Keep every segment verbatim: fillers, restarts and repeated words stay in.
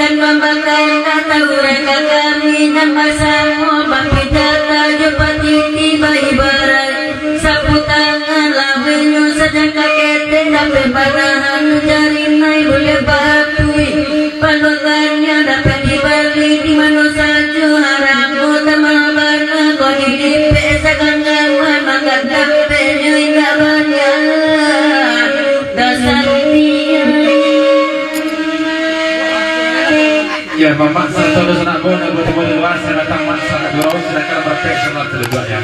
Mambakan kata urang ka kami nan basamo, bapijata jo patiti baibarat. Sapu tangan lawenyo sajangka ketek, dapek panahan jarinai buliah baatui. Paluangannyo dapek dibali di mano sajo, haramo tamal bana kok dilipek saganggaman, mangkak dapeknyo indak banyak. Dasar dia. Ya, Mamak sarato sanak buah nan batemu di lua, selamat datang Mak sarato guru, silakan berpek sama terlibat ya.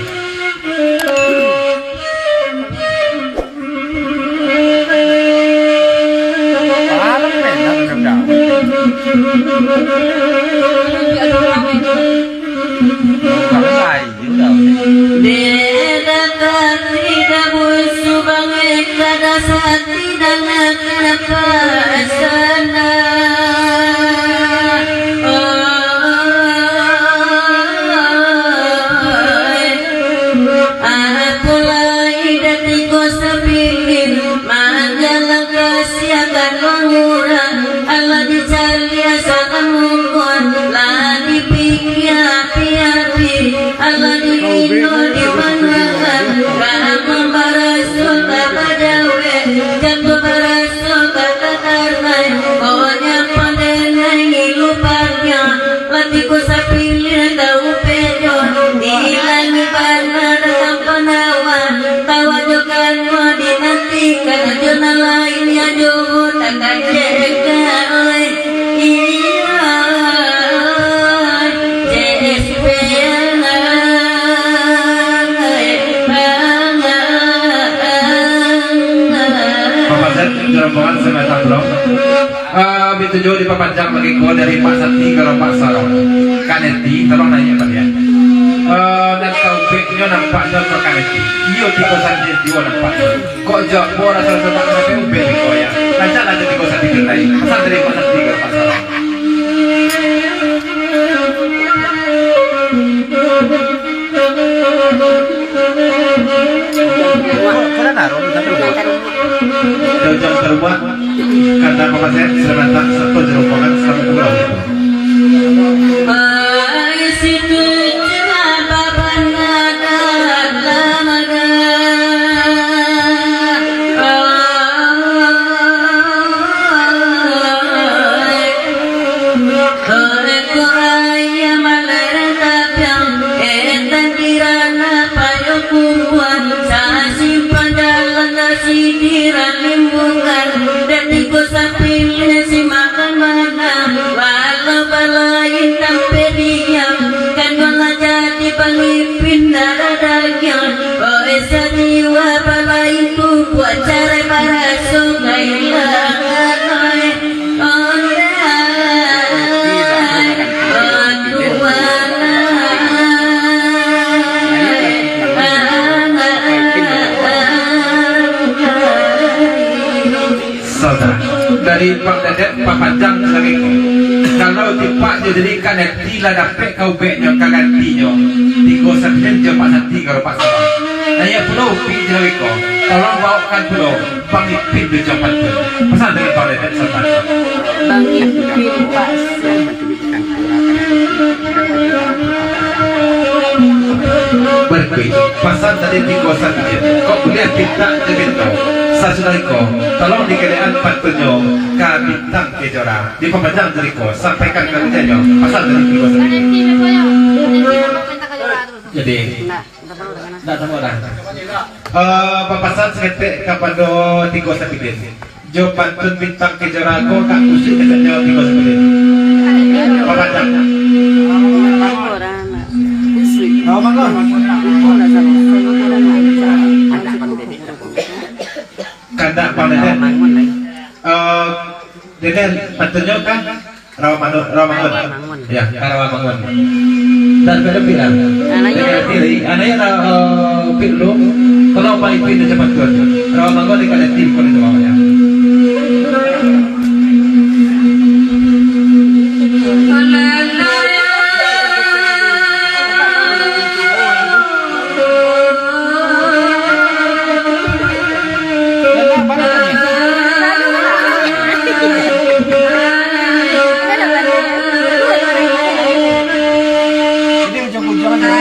Dek dakati dabusu bangai kada sati danga kenapa sana. Oi, apo lai datiko sapilin manjalang kasiakan urang. Alah dicaliak salah mungkuan, lah dipikia api-api, alah diino di manahan, ka mambaraso ka bajawek, jatuah baraso ka tatanai, pokoknyo pandai nai ngilu panjang, lah tiko sapilin ka upejo, di langik bana datang panawan, tawa jo kano dinantikan, jo nan lain nyo jo takajek ka, oi. Iyo, J S P. Bapak Zat, jo rombongan sabatang pulo. Ah, bituju dipapanjang lagi ko dari Pak Sati ka Pak Sarong. Kaneti, tolong naiak baliak. Ah, nan kaubeknyo nampaknyo ka Kaneti. Iyo, tiko sandiri juo nampaknyo. Kok jo apo raso-raso tak sampai ubek di koya. Rancak lah jadi kau sakti getai. Pesan dari Pak Sakti ka Pak Sarah. Kurang arum, tapi Jauh-jauh ka rumah, kata Bapak saya, selamat datang, satu jerombongan, selamat pulang. Ai, situ cuma babana dalam ada. Ai, ai, ko ayah malarang tapiang, eh, tangkiran apa yo kumbuan, sasimpan dalam kasidiran limbungan, dan tigo sapilih si makan manang, walau balain tampek diam, kan malah jadi pangipin darah dagiang, oh, eh, sajiwa balain tu buat carai baraso kailangan, oi. Saudara, dari Pak Dedek, Pak Panjang, dari kalau tipak jo jadi kaneti lah dapek kaubeknyo, kagantinyo, tigo sapilih jo Pak Santi, kalau Pak Sarah. Nah, iyo pulo upi jo dari ko, tolong baokan pulo. Bang Ipin tu jaman tu. Pesan dari Bang Ipin Sultan. Bang Ipin Pasir. Berkui, pesan dari tigo satu. Kok boleh pinta je pinta. Sasudah iko, tolong dikelekan pantunnyo ka Bintang Kejora. Dipapanjang dari ko, sampaikan ka kerjanyo. Pesan dari tigo satu. Jadi, Ndak tahu dah. Eh, bapasan saketek kapado tigo sapilin. Jo pantun Bintang Kejora ko ka kusik ka sajo tigo sapilin. Bapasan. Kandak Bang Deden. Eh, Deden, pantunnyo kan? Rawamangun, Rawamangun. Rawamangun. Ya, ka Rawamangun. Dan pada Pilang. Anaknya. Dari, anaknya Ra-, eh, Pilang. Kalau Pak Ipin dia cepat tuan. Rawamangun di Kaleti, bukan itu namanya.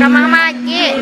Kamar majik.